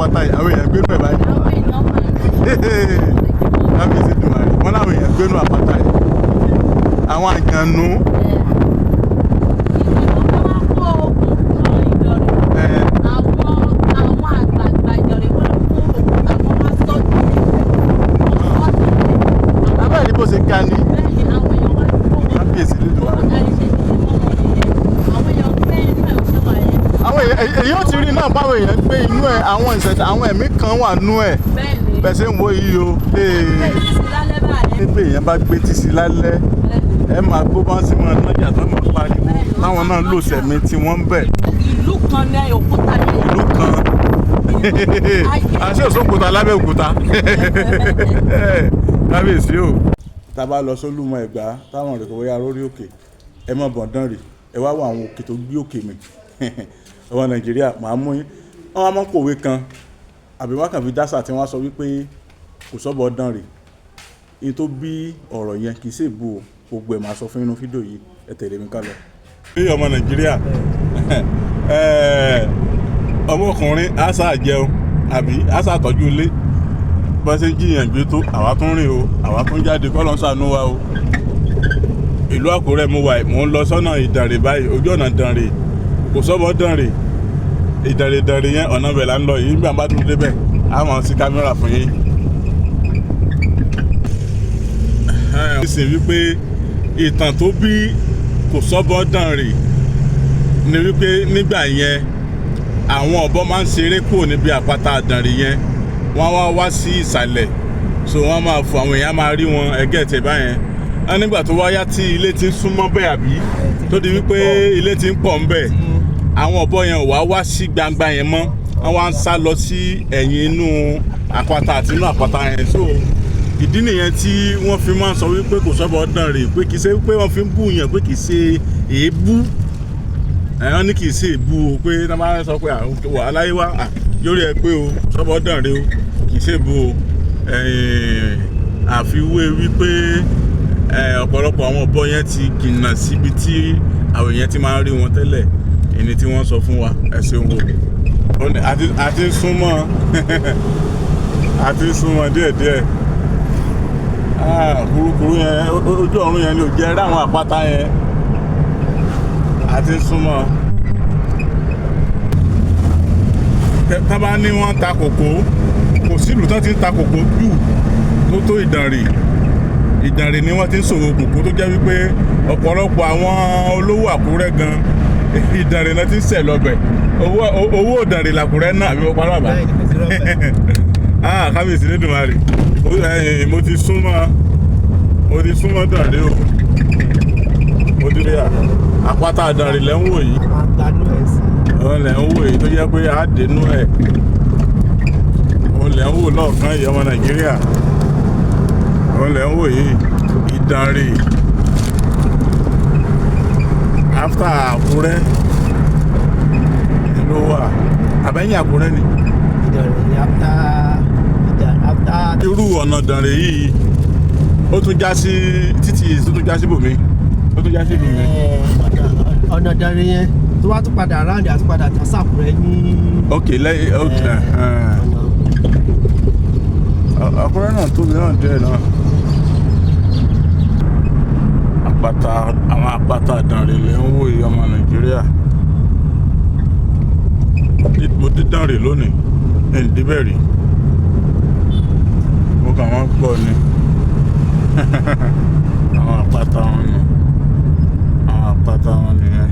Àpáta yìí, àwọn èèyàn gbénú ẹ̀ báyìí. Àwọn èèyàn máa ń Kábíyèsí Èdùmàrè, wọ́n láwọn èèyàn gbénú àpáta yìí, àwọn àjànú. Ìgbìmọ̀ tó máa kó ogun kan Ìdànrè. Ẹ Àwọn àgbààgbà Ìdànrè wọ́n kó òkúta, wọ́n wá sọ́jú ibẹ̀. Wọ́n sọ́jú ibẹ̀. Abẹ́rẹ́ ní bó ṣe ga ni. Bẹ́ẹ̀ ni àwọn èèyàn wá kó Kábíyèsí Èdùmàrè. òkúta yìí ṣe ní mọ́ wọn nìyẹn. Àwọn èèyàn gbé inú ẹ̀ ṣe wà yẹn. Àwọn èèyàn èyí ó ti rí náà báwọn èèyàn gbé inú ẹ̀, àwọn ìṣẹ̀dá, àwọn ẹ̀mí kan wà nú ẹ̀. Bẹ́ẹ̀ ni. Bẹ́ẹ̀ ṣe ń wo yìí o. Bẹ́ẹ̀ ni sí lálẹ́ báyẹn. Nígbà èèyàn bá gbé tí sí lálẹ́, Bẹ́ẹ̀ ni. ẹ máa gbó bá ń sí wọn lọ́jà tó máa pariwo táwọn náà lò sẹ̀mí tí wọ́n ń bẹ̀. Ìlú kan ní òkúta yẹn. Ìlú kan àṣé òṣòkúta lábẹ́ òkúta, kábíyèsí o. Tá a bá lọ sólúmọ Ẹ̀gbá táwọn rẹ̀ kò wáyà lórí òkè, ẹ mọ̀ bọ̀dán rè, ẹ wá wọ àwọn òkè tó gbé òkè mi. Ọmọ Nàìjíríà, màá mú yín. Wọ́n wá mọ́ pòwe kan àbí wọ́n kàn fi dásà tí wọ́n sọ wípé kò sọ́bọ̀ dán rè ní tó bí ọ̀rọ̀ yẹn kì í ṣe ìbú o. Gbogbo ẹ̀ máa sọ fún inú fídíò yìí, ẹ tẹ̀lé mi ká lọ. Bí ọmọ Nàìjíríà, ọmọkùnrin àṣà jẹun àbí àṣà tọ́jú ilé, bá ṣe ń jiyàn gbé tó, àwa tún rìn o, àwa tún jáde kọ́ ló ń ṣàánú wa o. Ìlú Àkúrẹ́ mo wà, mò ń lọ sọ́nà Ìdànrè báyìí, ojú ọ̀nà Ìdànrè, kò sọ́bọ̀ Dànrè, Ìdànrè, Ìdànrè yẹn, ọ̀nà bẹ̀ là ń lọ yìí. Nígbà bá tún débẹ̀, á mọ̀ sí kámẹ́rà fún yín. Ẹ ṣe wípé ìtàn tó bí kò sọ́bọ̀ Dànrè ni wípé nígbà yẹn àwọn ọ̀bọ máa ń ṣeré kúrò níbi àpáta Ìdànrè yẹn, wọ́n wá wá sí ìsàlẹ̀, so wọ́n máa fọ, àwọn èèyàn máa rí wọn ẹgẹ́ tẹ̀ báyẹn. Wọ́n nígbà tó wáyá tí ilé ti ń súnmọ́ bẹ́ẹ̀, àbí tó di wípé ilé ti ń pọ̀ ń bẹ̀, àwọn ọ̀bọ yẹn ò wá wá sí gbangba yẹn mọ́, wọ́n wá ń sá lọ sí ẹ̀yìn inú àpáta àti inú àpáta yẹn. So ìdí nìyẹn tí wọ́n fi máa ń sọ wípé kò sọ́bọ̀ Dànrè, pé kì í ṣe pé wọ́n fi ń bú yẹn, pé kì í ṣe èébú. Ẹ̀hán ní kì í ṣe èébú o, pé tá a bá sọ pé wà aláyé wá yóò rí ẹ pé o sọ́bọ̀ Dànrè o, kì í ṣe èébú o. Àfiwé wípé ọ̀pọ̀lọpọ̀ àwọn ọ̀bọ yẹn ti jìnnà síbi tí àwọn èèyàn ti máa ń rí wọn tẹ́lẹ̀, ẹni tí wọ́n sọ fún wa. Ẹ ṣeun o. Ó ní àti ń súnmọ́, àti ń súnmọ́ díẹ̀díẹ̀. Kurukuru yẹn, ojú ọ̀run yẹn ni ò jẹ́ rí àwọn àpáta yẹn. Àti ń súnmọ́. Tá bá ní wọ́n ta kòkó, kò sílùú tán ti ń ta kòkó jù tó tó Ìdànrè. Ìdànrè ni wọ́n ti ń ṣòwò kòkó, tó jẹ́ wípé ọ̀pọ̀lọpọ̀ àwọn olówó Àkúrẹ́ gan, Ìdànrè náà ti ń sẹ̀ lọ́bẹ̀. Owó Ìdànrè làkúrẹ́ náà, àbí mo parọ́ àbá? Bẹ́ẹ̀ ni, kò sí rọ́bẹ̀. Ah, kábíyèsí Elédùmarè. Mo ti súnmọ́, mo ti súnmọ́ Ìdànrè o. Mo ti rí àpáta Ìdànrè lẹ́ ń wò yìí. Máa gbanú ẹ̀ sí. Òun lẹ̀ ń wò yìí tó jẹ́ pé á dénú ẹ̀. Òun lẹ̀ ń wò lọ́ọ̀kan yìí, ọmọ Nàìjíríà. Òun lẹ̀ ń wò yìí, Ìdànrè. After Àkúrẹ́ ló wà, àbẹ́yìn Àkúrẹ́ ni. Ìdànrè ni after after. Irú ọ̀nà Ìdànrè yìí, ó tún já sí títì, tó tún já sí bòmí, ó tún já sí bòmí. Ọ̀nà Ìdànrè yẹn tó wá tún padà round àti padà tán sàkúrẹ́ ní. Ok, lẹ́yìn, ok. Ọ̀nà Àkúrẹ́ náà tóbi náà díẹ̀ náà. Àpáta, àwọn àpáta Ìdànrè lẹ́ ń wò yìí, ọmọ Nàìjíríà. Mo dé Ìdànrè lónìí, ẹ̀ ń débẹ̀ rí, mo kàn wọ́n gbọ́ ni. Àwọn àpáta wọn nù, àwọn àpáta wọn nìyẹn.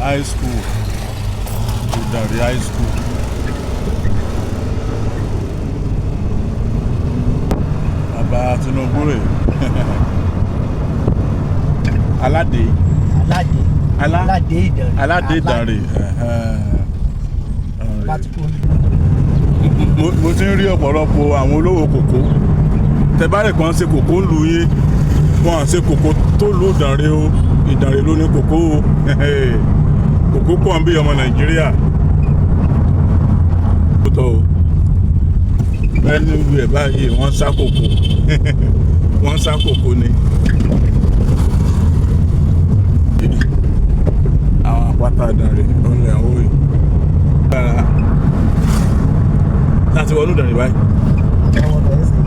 High school, Ìdànrè High School. Bàbá Tinubu rè, Aládé. Aládé. Aládé Ìdànrè. Aládé Ìdànrè. Pátíkó. Mo ti ń rí ọ̀pọ̀lọpọ̀ àwọn olówó kòkó. Tẹ bá rẹ̀ kàn ṣe kòkó ń lu yín, wọn à ṣe kòkó tó lu Ìdànrè o. Ìdànrè ló ní kòkó o. Kòkó pọ̀ ń bí, ọmọ Nàìjíríà. Ó tọ́ o, ẹni wí ẹ̀ báyìí, wọ́n sá kòkó, wọ́n sá kòkó ni. Àwọn àpáta Ìdànrè ó lẹ̀ ń wò yìí. wọnú Ìdànrè báyìí. Àwọn ọbẹ̀ ń sìn.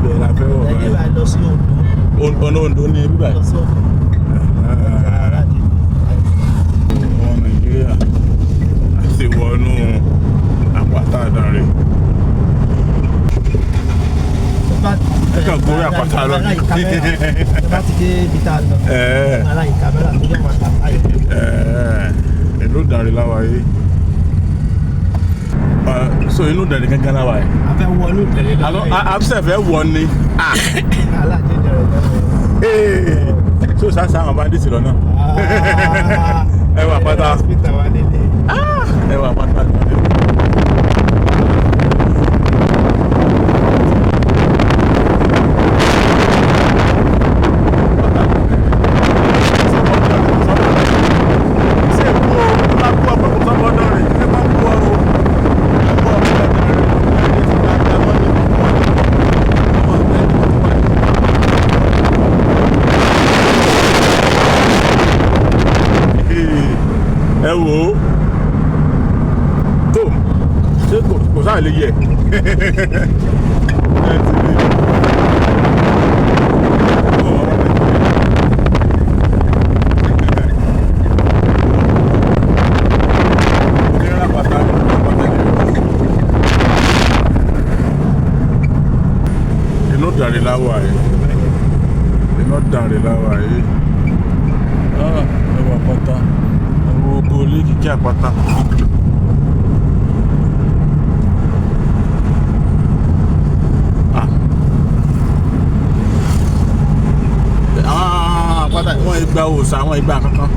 Bẹ́ẹ̀ la fẹ́ wọ̀ Ẹni báyìí. báyìí lọ sí Oǹdó. Ọ̀nà Oǹdó ní bíbáyìí. Lọ sí Oǹdó. Ọmọ Nàìjíríà àti wọnú àpáta Ìdànrè. Ẹ kàn gorí àpáta lọ. Ẹ bá ti dé ibi tá a lọ. Aláì kámẹ́rà tó yẹ wọn àtàyè. Ìlú Ìdànrè láwa yìí. So inú Ìdànrè gángan láwa yìí. A fẹ́ wọnú Ìdànrè lọ. Àlọ́ absẹ̀ fẹ́ wọ ni. Alájẹ Ìdànrè lọ. So sáà àwọn bandits lọ náà. Ẹ wà pátá. Hospital wa nílé. Ẹ wà pátá. Ẹ wò ó tó ṣé kò sáà lè yẹ ẹ ti rí i. Inú Ìdànrè la wà yìí, inú Ìdànrè la wà yìí. Ah, ẹ wà pátá, ẹ wo ogo ilé kíkí àpáta. Ah. Àwọn àpáta wọ́n igba òòṣà, àwọn igba kankan.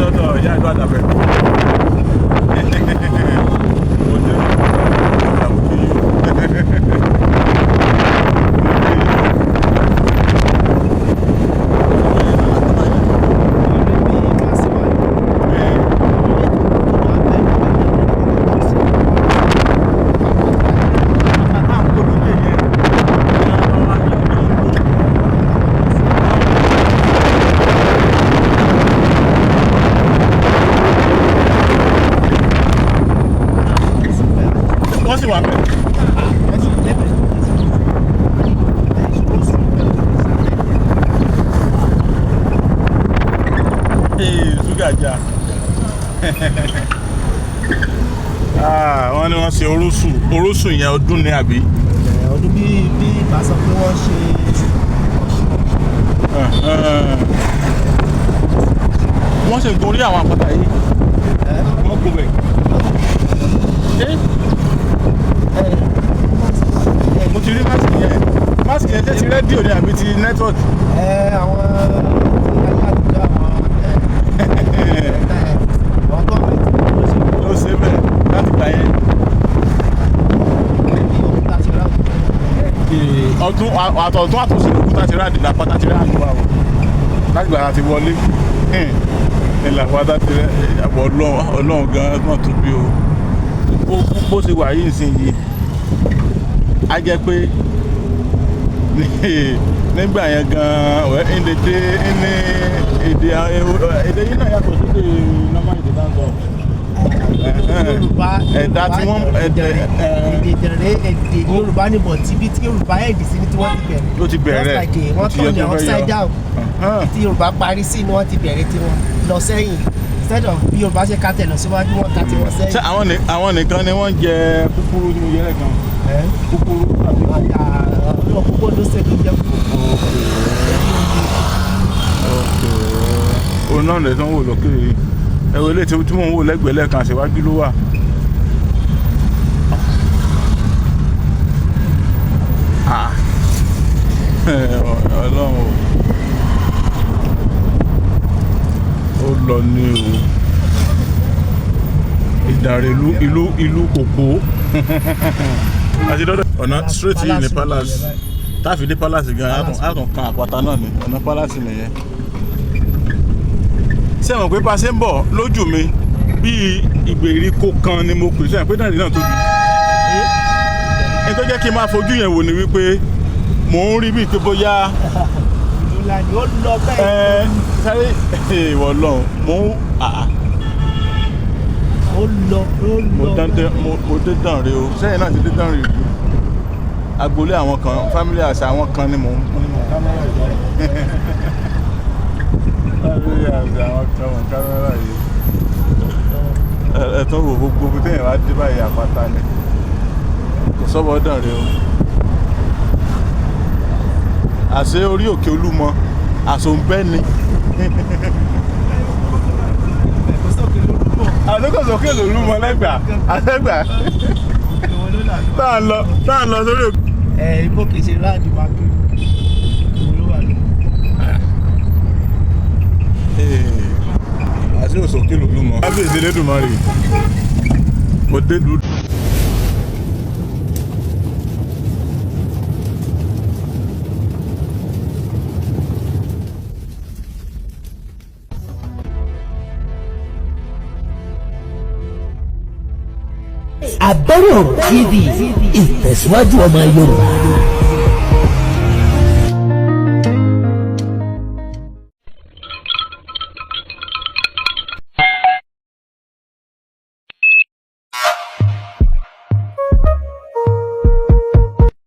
Dọ́dọ̀ ìyá ìlú àdàbẹ̀. Mo dé àbùkù yìí. Wọ́n sì wà bẹ́ẹ̀. Ee, ṣúgà já. Ah, wọ́n ní wọ́n ṣe orúsù, orúsù yẹn ọdún ní àbí. Ọdún bí ìbá sọ pé wọ́n ṣe Wọ́n ṣe gorí àwọn àpáta yìí. Wọ́n kó bẹ̀. Ṣé mo ti rí máàsì yẹn? Máàsì yẹn ṣé ti rédíò ni àbí ti nẹ́tíwọ̀kì? Àwọn ayé àtijọ́, àwọn gọ́ọ̀mẹ̀ntì ló ṣe Ló ṣe bẹ́ẹ̀ láti gbà yẹn. bí òkúta ṣe ráwọ̀. Ọdún àtọ̀tún àtòsí lòkúta ti ráàdì làpáta ti ráàdì wà o. Láti gbà láti wọlé. Ìlàpáta ti rẹ́ àbọ̀ Ọlọ́run gan-an náà tún bí o. Bó ṣe wà yìí nísìnyìí, á jẹ́ pé nígbà yẹn gan-an wẹ́ ń dédé ní èdè èdè yìí náà yàtọ̀ sí èdè normal èdè tá ń sọ. Yorùbá Ẹ̀dá tí wọ́n èdè Ìdànrè, èdè Yorùbá ni bọ̀ tíbi tí Yorùbá ẹ̀dì sí ni tí wọ́n ti bẹ̀rẹ̀. Ló ti bẹ̀rẹ̀. Just like wọ́n Ó ti yọ turn tó it fẹ́ upside yọ. down. Tí Yorùbá parí sí ni wọ́n ti bẹ̀rẹ̀ tiwọn lọ sẹ́yìn. Instead of bí Yorùbá ṣe ká tẹ̀ lọ síwájú, wọ́n ká tiwọn Ṣé sẹ́yìn. àwọn nìkan ni wọ́n jẹ kúkúrú tí mo jẹ lẹ́ẹ̀kan? Kúkúrú àbí Ọ̀nà púpọ̀ ló ṣe kí n jẹ́ kúkúrú. Òun náà lè tán wò lókè yìí. Ẹ wo ilé tí mò ń wò lẹ́gbẹ̀ẹ́ lẹ́ẹ̀kan, àṣewájú ló wà. Ah. Ọlọ́run o. Ó lọ ní o. Ìdàrè ìlú kòkó. Àti dọ́dọ̀. Ọ̀nà straight yìí ní palace. Táàfin dé palace gan, á tún kan àpáta náà ni. Ọ̀nà palace nìyẹn. Ṣé ẹ mọ̀ pé bá a ṣe ń bọ̀ lójú mi bíi ìgbèríko kan ni mo pè? Ṣé ẹ mọ̀ pé Ìdànrè náà tóbi? Ẹni tó jẹ́ kí n máa fojú yẹn wò ni wípé mò ń rí bíi pé bóyá Ìlú ńlá ni ó lọ bẹ́ẹ̀. Ẹ sáré, ìwọ lọ́hùn, mò ń àà. Ó lọ, ó Mo lọ dán dé. bẹ́ẹ̀. Mo dé Dànrè o. Sẹ́yìn náà ti dé Dànrè rí. Agboolé àwọn kan, family àṣà àwọn kan ni mò ń ní mò ń kámẹ́rà yìí. Family àṣà àwọn kan mò ń kámẹ́rà yìí. Ẹ tún wò, gbogbo ibi téèyàn bá dé báyìí, àpáta ni. Kò sọ́bọ̀ Dànrè o. Àṣé orí òkè Olúmọ àsòǹbẹ́ ni. Kò sókè lórúkọ. Àdókòsókè lòlúmọ lẹ́gbàá àtẹ́gbàá. Òkè wọn ló là. Tá à ń lọ sórí òkè. Ẹ ibo kì í ṣe ráàdì máa gbé òun ló wà ní. Àti òsòkè lòlúmọ. Kábíyèsí Elédùmarè, mo dé lu. Abẹ́rẹ́ Ọ̀rọ̀ TV, ìtẹ̀síwájú ọmọ Yorùbá.